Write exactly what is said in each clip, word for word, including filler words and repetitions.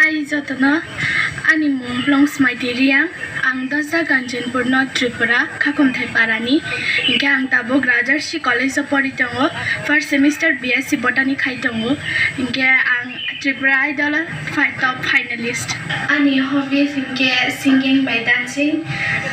Hai jotono, ani mung Longsmaiti Riang, ang Dosda Kanchanpur no Tripura, Khakhumthai Parani, hinkhe ang tabuk Rajarshi College o pori tongo, first semester B S C Botany khai tongo, hinkhe ang Tripura Idol o fi-, top finalist. Ani hobbies hinkhe singing bai dancing,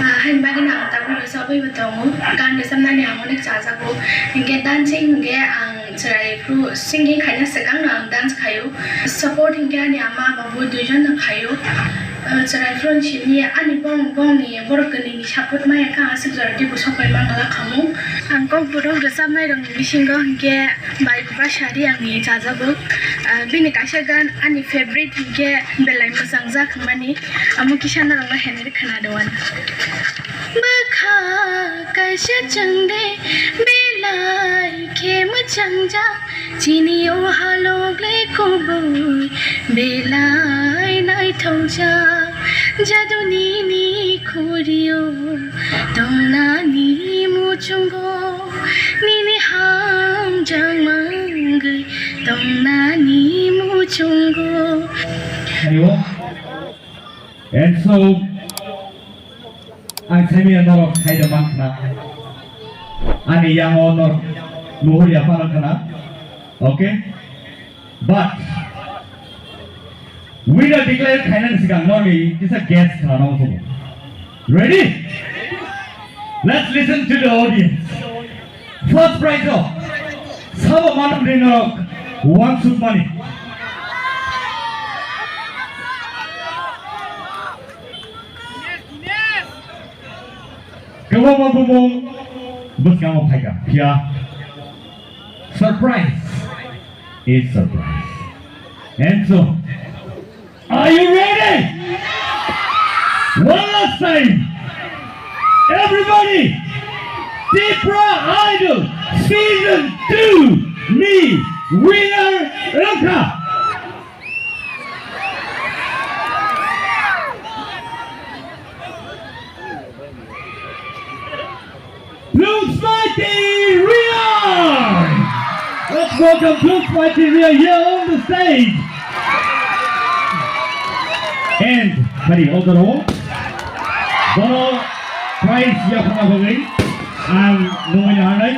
ah, haini bagwino ang tabuk rwchapwi bo tongo, gan rwchapnani ang onek chajago, hinkhe dancing hinkhe ang Chwrai phuru singing khaina swkangno ang dance khaio. Support hinkhe ani ama babu duijon no khaio. Uh, chwrai phuru simi ani bong bongni borok kwnwini support maya kha aswk jora dibo sopai mangala khamu. Ang kokborok rwchapnai rokni bisingo hinkhe Bai Bupha Sari angni chajago. Uh, bini kaisa gan ani favorite hinkhe belai mwchang jak hwnmani amo kisa norokno henri khwnado ani. Bwkha kaisa chwngde belai khe mwchangjak, chini o halok le kubui belai naithokjak. Jaduni ni khuri o tongnani muchungo, nini hamjak mangwi tongnani muchungo. Ayo. And so, ang saimanya norok saida mankha. Ani yango norok muhurya phano khna. Okay? But winner declare khainani swkang norni kisa guess khna nang sumo. Ready? Let's listen to the audience. First prize o sabo manwi norok wansukmani. Kwbangma bumung bwskango phaikha, phiya surprise is surprise. And so, are you ready? One last time. Everybody, Tipra Idol Season two ni winner wngkha. Blue Mighty Real! Let's welcome Blue Mighty Real here on the stage. And, hari, other one. Bono prize yaphana bagwi ang nungwi hanai,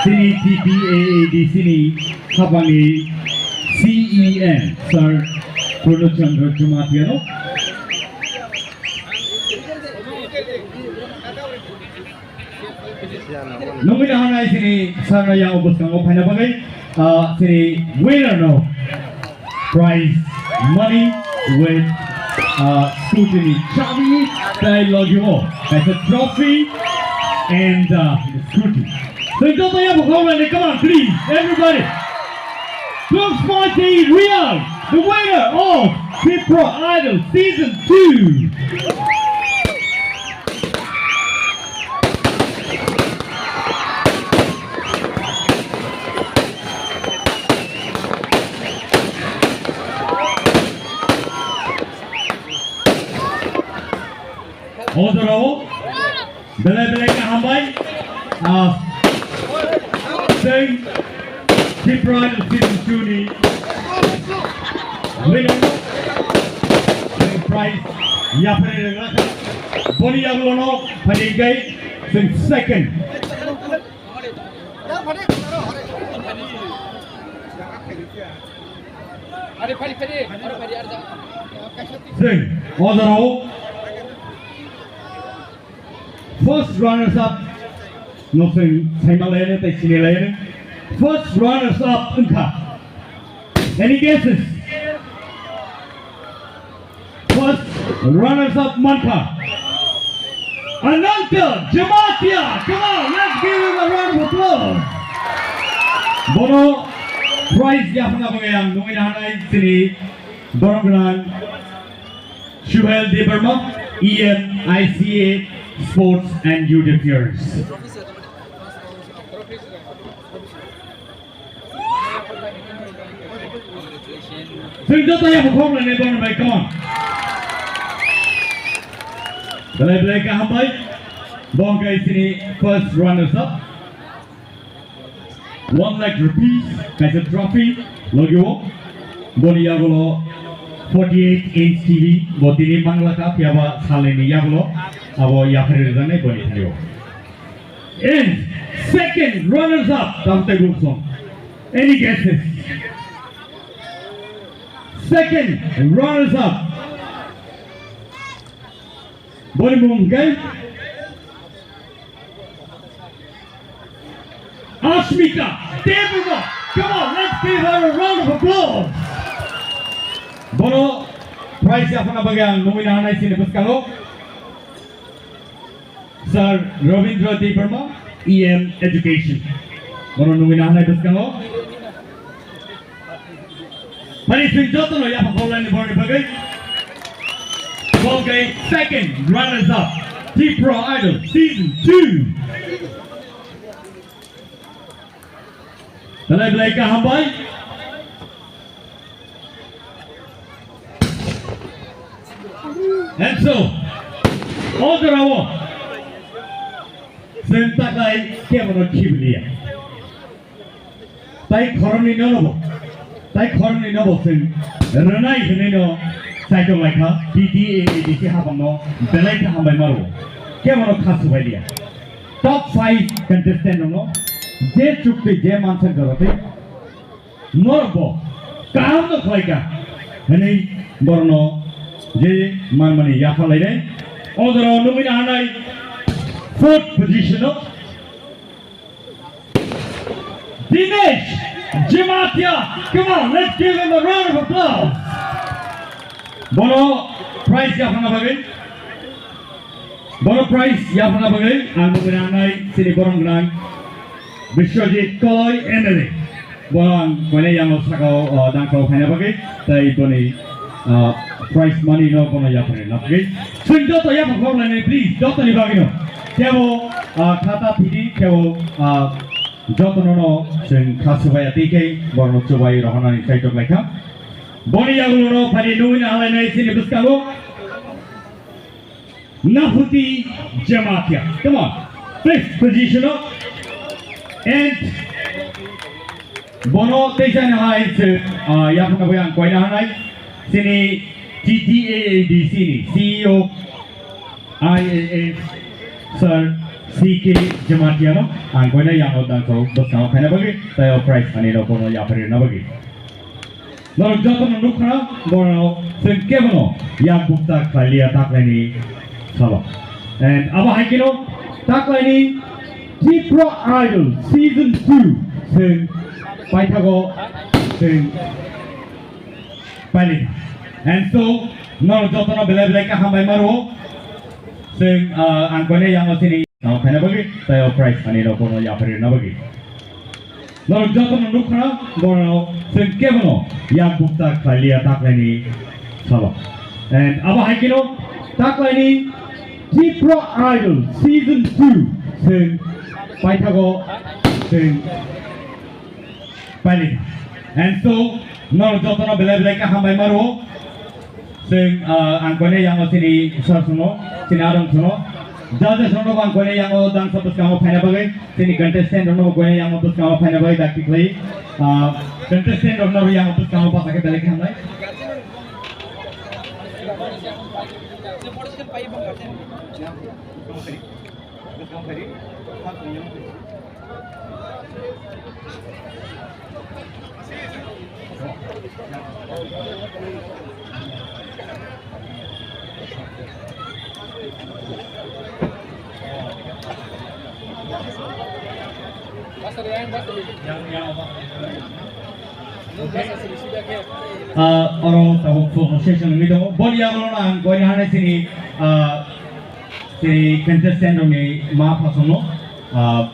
sini T P A A D C ni hapangni C E M, Sir Purno Chandra Jamatia no. Nungwi hanai sini sarna yang bwskango phaina bagwi, ah, sini winner no prize money with, ah, scooty ni chabi tai logio kaisa trophy and, ah, scooty. So joto ya bwkhao rani, come on, please, everybody. Blue Mighty Real, the winner of Tipra Idol Season two. O jorao belai belai khe hambai. Ah, chwng Tipra Season two ni winner, chwng prize yapharwi rwna kha. Boni yagulono phaidi khe chwng second. Chwng o jorao first runners up no chwng saima laiyano tei sini laiyano. First runners up wngkha. Any guesses? First runners up mankha Ananta Jamatia. Come on, let's give him a round of applause. Bono prize yaphana bagwi ang nungwi hanai chini borom gwnang Suhel Debbarma, E M I C A, Sports and Youth Affairs. Chwng joto ya bukhok lainai bono bai, come on. Belai belai kaham bai. Bo hwnkhe chini first runners up. One lakh rupees kaisa trophy logio. Boni yagulo Forty-eight inch T V bo tini manglakha, phiya ba salnini yagulo abo yaphari rwjaknai boni thani o. And second runners up, Tamtai Gupsong. Any guesses? Second runners up. Boni mung hwnkhe Ashmita Debbarma. Come on, let's give her a round of applause. Bono prize yaphana bagwi ang nugwi nahanai chini bwskango Sir Rabindra Debbarma, E M Education. Bono nugwi nahanai bwskango. Mani chwng jotono yapha khaulaini borokni bagwi. Bo khe second runners up, Tripura Idol season two. Belai belai kaham bai. And so, o jorao chwng taklai kebono khibiliya. Tai khoroknwi no nobo, tai khoroknwi nobo chwng rwnai hwnwi no saitok laikha, T T A A D C hapangno belai khe hambai maro. Kebono kha swbailiya. Top five contestant rokno je chukti je mansak jorotwi norokbo kaham no khlaika hwnwi borokno je manmani yapha lainai. O jorao nugwi nahanai fourth position o Dinesh Jamatia, come on, let's give him a round of applause. Bono prize yaphana bagwi, bono prize yaphana bagwi ang nugwi nahanai chini borong gwnang Biswajit Koloi M L A. Bono ang koine yango sakao, o, dangkao phaina bagwi, tei boni, o, prize money no bono yaphana bagwi. Chwng joto yaphang khoroknai, please, jotoni bagwino. Kebo, o, khata thidi, kebo, o, Jotono no chwng kha swbaiya twi khe borokno chubai rohornani kaitok laikha. Boni yagulono phani nugwi nahanlainai chini bwskango Nafuti Jamatia. Come on. Fifth position o. And bono teisa ni hai chwng, ah, yaphang bai ang koina hanai. Chini T T A A D C ni C E O I A S Sir C K Jamatia no ang koina yango dangkho bwskango khaina bagwi tei o prize ani no bono yapharwi rwna bagwi. Norok jotono nukha bono chwng kebono yak bukta khlailiya taklaini salo. And abo hai kino taklaini Tripura Idol Season two chwng paithago chwng Pailika. And so, norok jotono belai belai khe hambai maro. Chwng, ah, ang koine yango chini, ah, khaina bagwi, tei o prize ani rok bono yapharwi rwna bagwi. Norok jotono nukha, bono chwng kebono yak bukta khlailiya taklaini salo. And abo hai kino taklaini Tripura Idol Season two chwng paithago chwng Pailika. And so, norok jotono belai belai khe hambai maro. Chwng, ah, ang koine yango chini sir sono, chini adong sono. Judges rokno ang koine yango dangsa bwskango phaina bagwi, chini contestant rokno koine yango bwskango phaina bagwi dakti khlai. Ah, contestant rokno yango bwskango bachakhe belai khe hambai. Ah, oro tabuk photo session wngwi tongo. Boni yagulo ang koine hanai chini, ah, chini contestant rokni ma phasono, ah,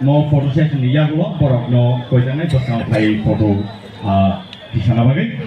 mo photo session ni yagulo borokno koijaknai bwskang phai photo, ah, tisana bagwi.